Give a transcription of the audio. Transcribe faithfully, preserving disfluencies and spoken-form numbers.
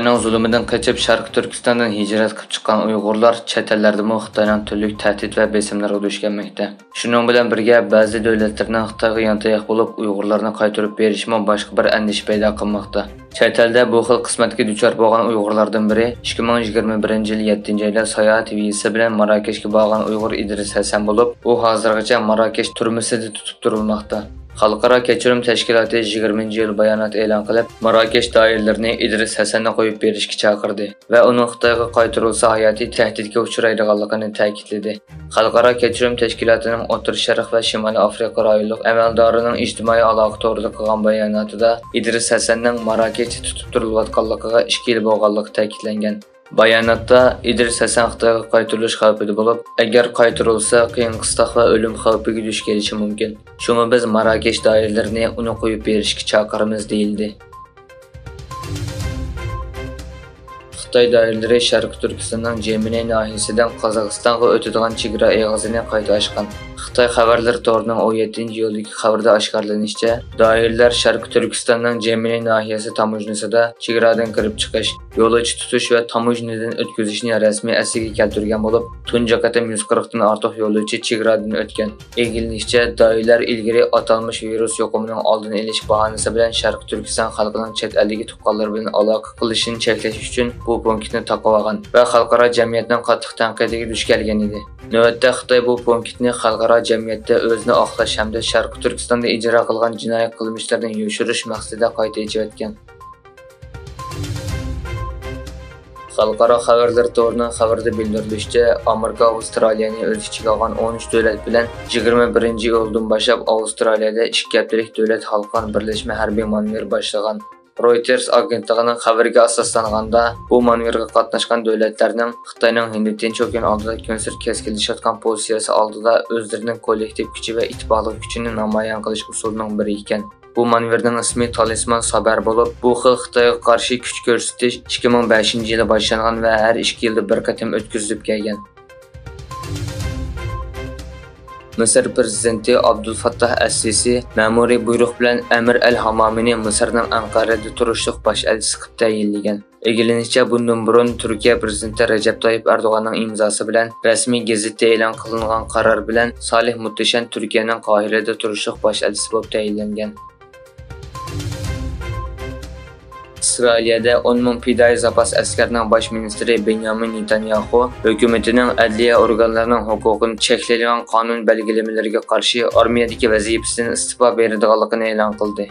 ئۇنىڭ زۇلۇمىدىن قېچىپ، شەرقىي تۈركىستاندىن ھىجرەت قىلىپ چىققان ئۇيغۇرلار چەت ئەللەردىمۇ خىتاينىڭ تۈرلۈك تەھدىت ۋە بېسىملىرىغا دۇچ كەلمەكتە. شۇنىڭ بىلەن بىرگە، بەزى دۆلەتلەرنىڭ خىتايغا يانتاياق بولۇپ، ئۇيغۇرلارنى قايتۇرۇپ بېرىشىمۇ باشقا بىر ئەندىشە پەيدا قىلماقتا. چەت ئەلدە بۇ خىل قىسمەتكە دۇچار بولغان ئۇيغۇرلاردىن بىرى ئىككى مىڭ يىگىرمە بىرىنچى يىل يەتتىنچى ئايدا ساياھەت ۋىزىسى بىلەن ماراكەشكە بارغان ئۇيغۇر ئىدرىس ھەسەن بولۇپ، ئۇ ھازىرغىچە ماراكەش تۈرمىسىدە تۇتۇپ تۇرۇلماقتا. خەلقئارا كەچۈرۈم تەشكىلاتى يىگىرمىنچى ئىيۇل بايانات ئېلان قىلىپ، ماراكەش دائىرىلىرىنى ئىدرىس ھەسەننى قويۇپ بېرىشكە چاقىردى ۋە ئۇنىڭ خىتايغا قايتۇرۇلسا ھاياتىي تەھدىتكە ئۇچرايدىغانلىقىنى تەكىتلىدى. خەلقئارا كەچۈرۈم تەشكىلاتىنىڭ ئوتتۇرا شەرق ۋە شىمالىي ئافرىقا رايونلۇق ئەمەلدارىنىڭ ئىجتىمائىي ئالاقە تورىدا قىلغان باياناتىدا ئىدرىس ھەسەننىڭ ماراكەشتە تۇتۇپ تۇرۇلۇۋاتقانلىقىغا ئىككى يىل بولغانلىقى تەكىتلەنگەن. باياناتتا ئىدرىس ھەسەن خىتايغا قايتۇرۇلۇش خەۋپىدە بولۇپ، ئەگەر قايتۇرۇلسا، قىيىن قىستاق ۋە ئۆلۈم خەۋپىگە دۇچ كېلىشى مۇمكىن. شۇڭا بىز ماراكەش دائىرىلىرىنى ئۇنى قويۇپ بېرىشكە چاقىرىمىز، دېيىلدى. خىتاي دائىرىلىرى شەرقىي تۈركىستاننىڭ جېمىنەي ناھىيەسىدىن قازاقىستانغا ئۆتىدىغان چېگرا ئېغىزىنى قايتا ئاچقان. خىتاي خەۋەرلىرى تورىنىڭ ئون يەتتىنچى ئىيۇلدىكى خەۋىرىدە ئاشكارىلىنىشىچە، دائىرىلەر شەرقىي تۈركىستاننىڭ جېمىنەي ناھىيەسى تاموژنىسىدا چېگرادىن كىرىپ چىقىش، يولۇچى تۇتۇش ۋە تاموژنىدىن ئۆتكۈزۈشنى رەسمىي ئەسلىگە كەلتۈرگەن بولۇپ، تۇنجى قېتىم يۈز قىرىقتىن ئارتۇق يولۇچى چېگرادىن ئۆتكەن. ئىگىلىنىشىچە، دائىرىلەر ئىلگىرى ئاتالمىش ۋىرۇس يۇقۇمىنىڭ ئالدىنى ئېلىش باھانىسى بىلەن شەرقىي تۈركىستان خەلقىنىڭ چەت ئەلدىكى تۇغقانلىرى بىلەن ئالاقە قىلىشىنى چەكلەش ئۈچۈن بۇ پونكىتنى تاقىۋالغان ۋە خەلقئارا جەمئىيەتنىڭ قاتتىق تەنقىدىگە دۇچ كەلگەن ئىدى. نۆۋەتتە خىتاي بۇ پونكىتنى خەلقئارا جەمئىيەتتە ئۆزىنى ئاقلاش ھەمدە شەرقىي تۈركىستاندا ئىجرا قىلغان جىنايى قىلمىشلىرىنى يوشۇرۇش مەقسىتىدە قايتا ئېچىۋەتكەن. خەلقئارا خەۋەرلىرى تورىنىڭ خەۋىرىدە بىلدۈرۈلۈشىچە، ئامېرىكا ئاۋسترالىيەنى ئۆز ئىچىگە ئالغان ئون ئۈچ دۆلەت بىلەن يىگىرمە بىرىنچى ئىيۇلدىن باشلاپ ئاۋسترالىيەدە ئىككى ھەپتىلىك دۆلەت خەلقئارا بىرلەشمە ھەربىي مانېۋىر باشلىغان. رويتېرس ئاگېنتلىقىنىڭ خەۋىرىگە ئاساسلانغاندا، بۇ مانېۋىرغا قاتناشقان دۆلەتلەرنىڭ خىتاينىڭ ھىندى تىنچ ئوكيان ئالدىدا كۈنسېرى كەسكىنلىشىۋاتقان پوزىتسىيەسى ئالدىدا ئۆزلىرىنىڭ كوللېكتىپ كۈچى ۋە ئىتتىپاقلىق كۈچىنى نامايان قىلىش ئۇسۇلىنىڭ بىرى ئىكەن. بۇ مانېۋىرنىڭ ئىسمى تالىسمان سابەر بولۇپ، بۇ خىل خىتايغا قارشى كۈچ كۆرسىتىش ئىككى مىڭ بەشىنچى يىلى باشلانغان ۋە ھەر ئىككى يىلدا بىر قېتىم ئۆتكۈزۈلۈپ كەلگەن. مىسىر پىرېزىدېنتى ئابدۇلفاتتاھ ئەسسىسى مەمۇرىي بۇيرۇق بىلەن ئەمىر ئەل ھامامىنى مىسىرنىڭ ئەنقەرەدە تۇرۇشلۇق باش ئەلچىسى قىلىپ تەيىنلىگەن. ئىگىلىنىشىچە، بۇندىن بۇرۇن تۈركىيە پىرېزىدېنتى رەجەپ تايىپ ئەردوغاننىڭ ئىمزاسى بىلەن رەسمىي گېزىتتە ئېلان قىلىنغان قارار بىلەن سالىھ مۇتتىشەن تۈركىيەنىڭ قاھىرەدە تۇرۇشلۇق باش ئەلچىسى بولۇپ تەيىنلەنگەن. ئىسرائىلىيەدە ئون مىڭ پىدائىي زاپاس ئەسكەرنىڭ باش مىنىستىرى بېنيامىن نېتانياخۇ ھۆكۈمىتىنىڭ، ئەدلىيە ئورگانلىرىنىڭ ھوقۇقىنى چەكلەيدىغان قانۇن بەلگىلىمىلىرىگە قارشى ئارمىيەدىكى ۋەزىپىسىدىن ئىستېپا بېرىدىغانلىقىنى ئېلان قىلدى.